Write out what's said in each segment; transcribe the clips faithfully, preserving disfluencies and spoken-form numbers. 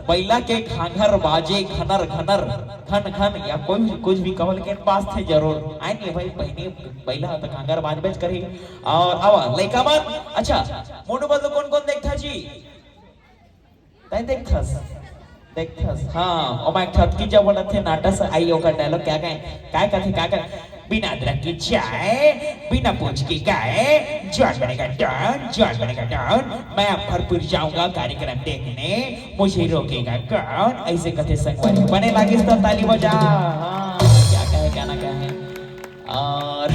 बइला के घांघर बाजे घनर घनर, घन घन, या कोई कुछ भी कहो, लेकिन बाजथे जरूर। आय नहीं भाई, बहिनी बइला ह त घांघर बाजबेच करही। अउ आवा लइका मन, अच्छा, मोटू बदलू कोन कोन देखथा जी? तैं देखथस, देखथस। हाँ, ओमा एक ठो अतकी जब बोलत थे नाटक से आई, ओकर dialogue क्या कहे, काय कथे, का कहे? बिना अदरक की चाय, बिना पूछ की गाय, जॉन बनेगा डॉन, जॉन बनेगा डॉन। मैं अब भरपूर जाऊंगा कार्यक्रम देखने, मुझे रोकेगा कौन? ऐसे कथे संगवारी। बने लागिस त ताली बजा। हाँ, क्या कहे, क्या ना कहे। अउ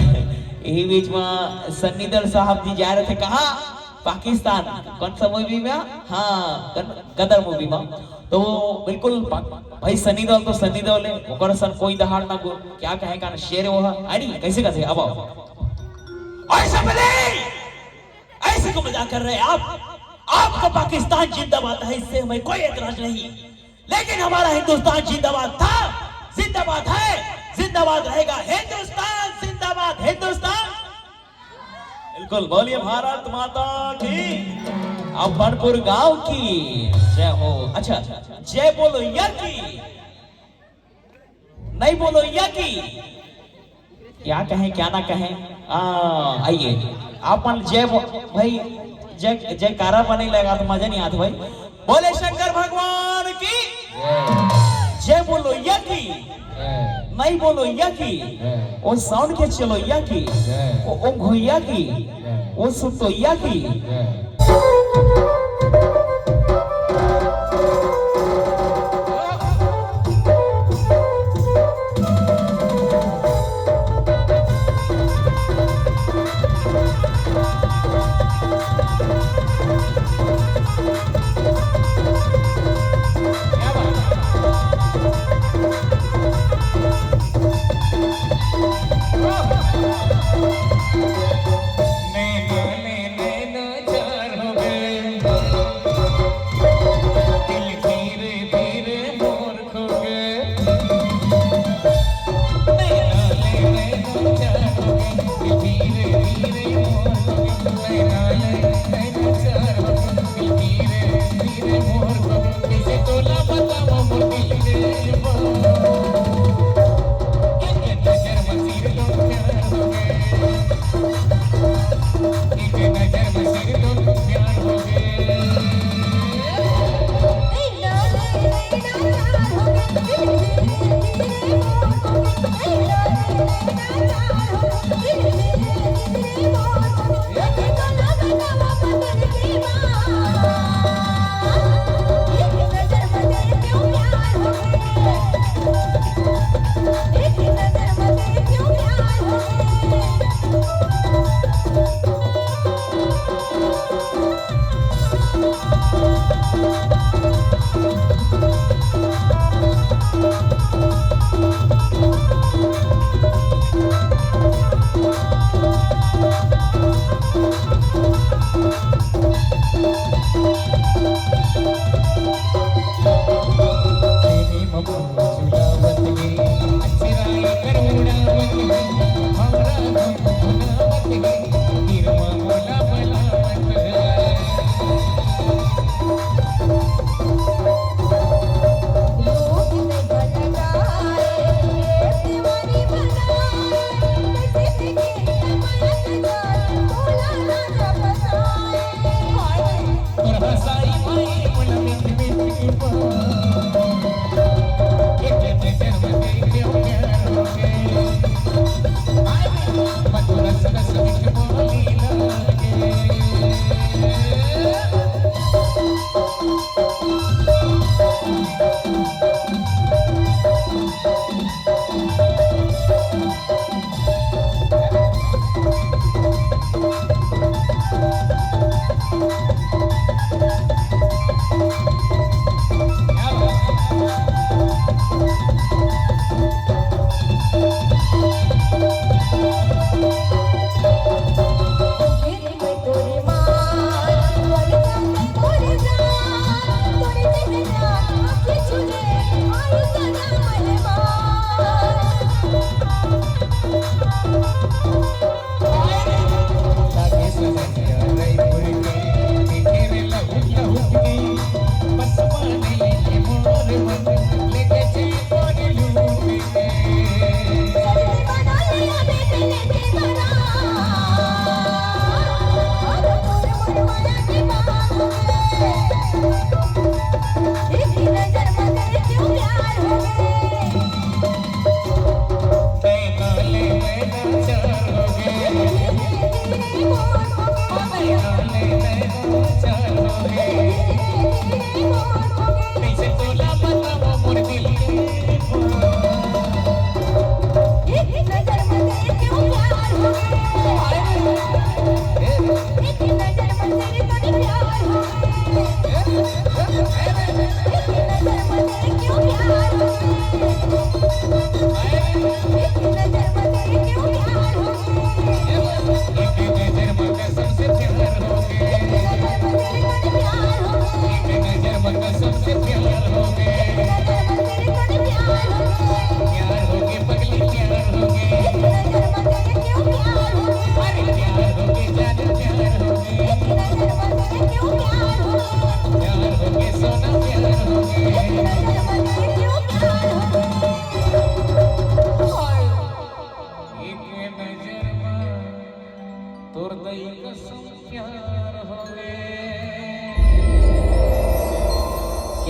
यही बीच में सन्नी देओल साहब जी जा रहे थे कहाँ? पाकिस्तान। कौन सा movie में? हाँ, गन-, गदर movie में। तो बिल्कुल पा-, भाई सन्नी देओल तो सन्नी देओल हे, ओकर सन कोई दहाड़ ना गो-, क्या कहे का शेर वो है, अरे कैसे कैसे, अब आओ। ऐसा बने, ऐसे को मजाक कर रहे हैं आप? आपका पाकिस्तान जिंदाबाद है, इससे हमें कोई एतराज नहीं, लेकिन हमारा हिंदुस्तान जिंदाबाद था, जिंदाबाद है, जिंदाबाद रहेगा। हिंदुस्तान जिंदाबाद, हिंदुस्तान। बिल्कुल, बोलिए भारत माता की, अउ बनपुर गांव की जय हो। अच्छा, जय बोलो या की, नहीं बोलो या की, क्या कहें, क्या ना कहें। आ, आइए, आप मन जय बो-, भाई, जय, जयकारा बने लगा तो मजा नहीं आता भाई। बोले शंकर भगवान की जय। जय बोलो या की, जय। नहीं बोलो या की, जय। वो sound के चलो या की, जय। वो, वो घुइया की, जय। वो सुतो या की। जय।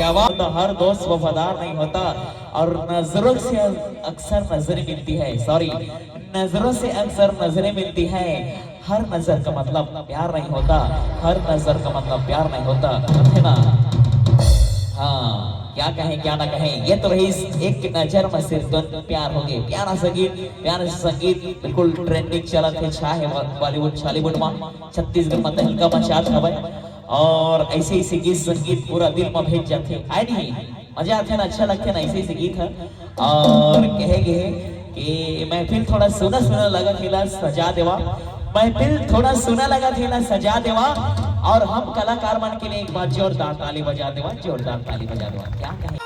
जवाब तो हर दोस्त वफादार नहीं होता, और नजरों से अक्सर नजरें मिलती है, सॉरी, नजरों से अक्सर नजरें मिलती है। हर नजर का मतलब प्यार नहीं होता, हर नजर का मतलब प्यार नहीं होता, है ना? हाँ, क्या कहें क्या ना कहें, ये तो रही एक नजर में सिर्फ प्यार हो गए। प्यारा संगीत, प्यारा संगीत बिल्कुल ट्रेंडिंग चलत हे, छा हे बॉलीवुड छॉलीवुड में, छत्तीसगढ़ में तहलका मचात हवय। और ऐसे ऐसे गीत संगीत पूरा दिल में भेज जाते, है नहीं? मजा आथे ना, अच्छा लगथे ना ऐसे ऐसे गीत ह। और कहे गे कि महफिल थोड़ा सुना सुना लगा थेला सजा देवा, महफिल थोड़ा सुना लगा थेला सजा देवा। और हम कलाकार मन के लिए एक बार जोरदार ताली बजा देवा, जोरदार ताली बजा देवा। क्या कहे?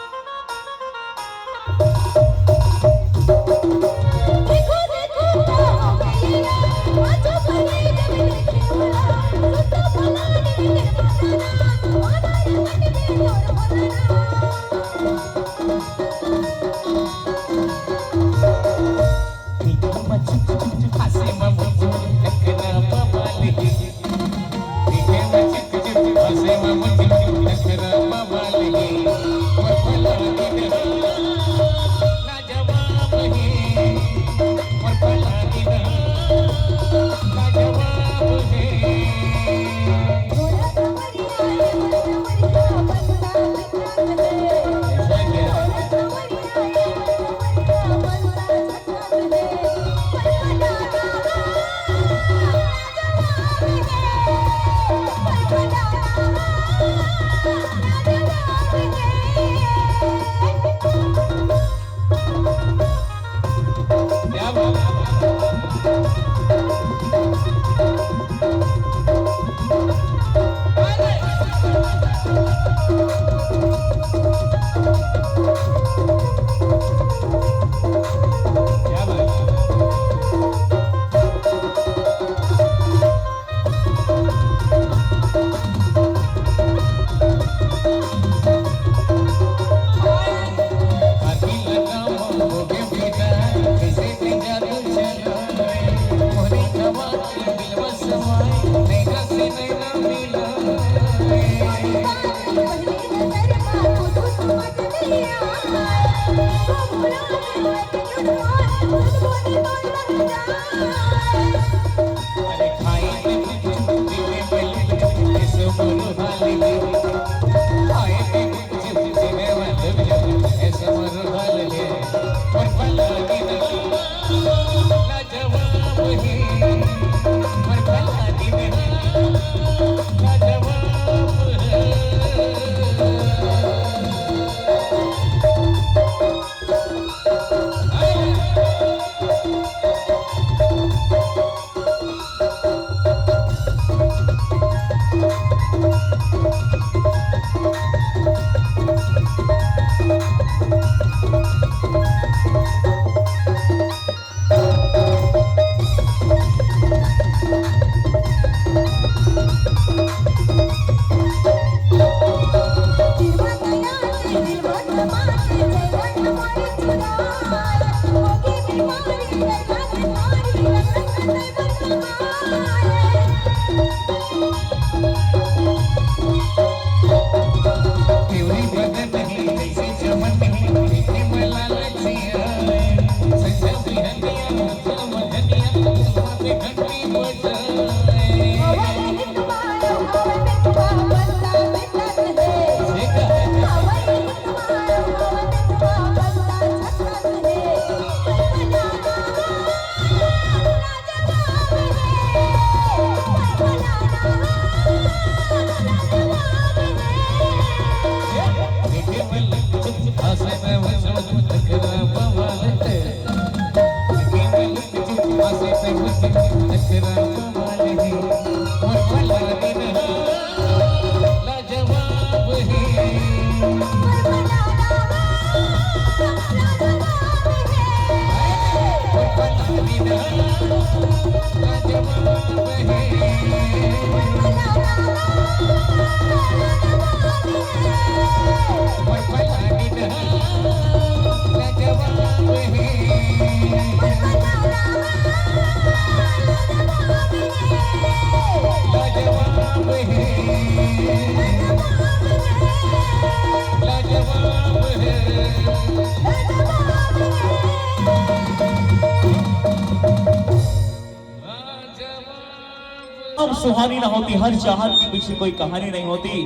सुहानी ना होती, हर चाहत के पीछे कोई कहानी नहीं होती।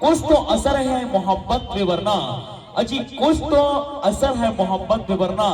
कुछ तो असर है मोहब्बत में वरना, अजी कुछ तो असर है मोहब्बत में वरना,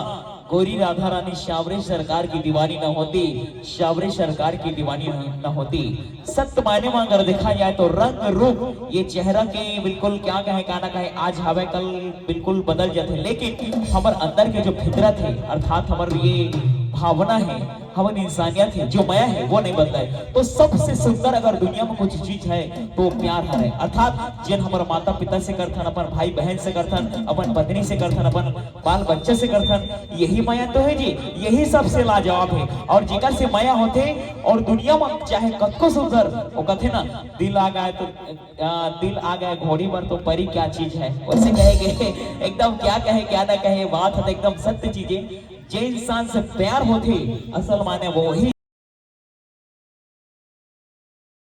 गोरी राधा रानी सांवरे सरकार की दीवानी न होती, सांवरे सरकार की दीवानी न, न होती। सत्य मायने में अगर देखा जाए तो रंग रूप ये चेहरा के बिल्कुल क्या कहे, क्या ना कहे, आज हवे कल बिल्कुल बदल जाते, लेकिन हमर अंदर के जो फितरत है अर्थात हमर ये भावना है, हमर इंसानियत है, जो मया है वो नहीं बदला है। तो सबसे सुंदर अगर दुनिया में कुछ चीज है तो प्यार हरे, अर्थात जेन हमर माता पिता से करथन, अपन भाई बहन से करथन, अपन पत्नी से करथन, अपन बाल बच्चा से करथन, यही मया तो है जी, यही सबसे लाजवाब है। और जेकर से मया होथे और दुनिया में चाहे कतको सुंदर वो कथे ना, दिल आ गए तो आ, दिल आ गए घोड़ी पर तो परी क्या चीज है, वैसे कहे के एकदम क्या कहे क्या ना कहे, बात है तो एकदम सत्य चीजें। जे इंसान से प्यार होथे असल माने वो ही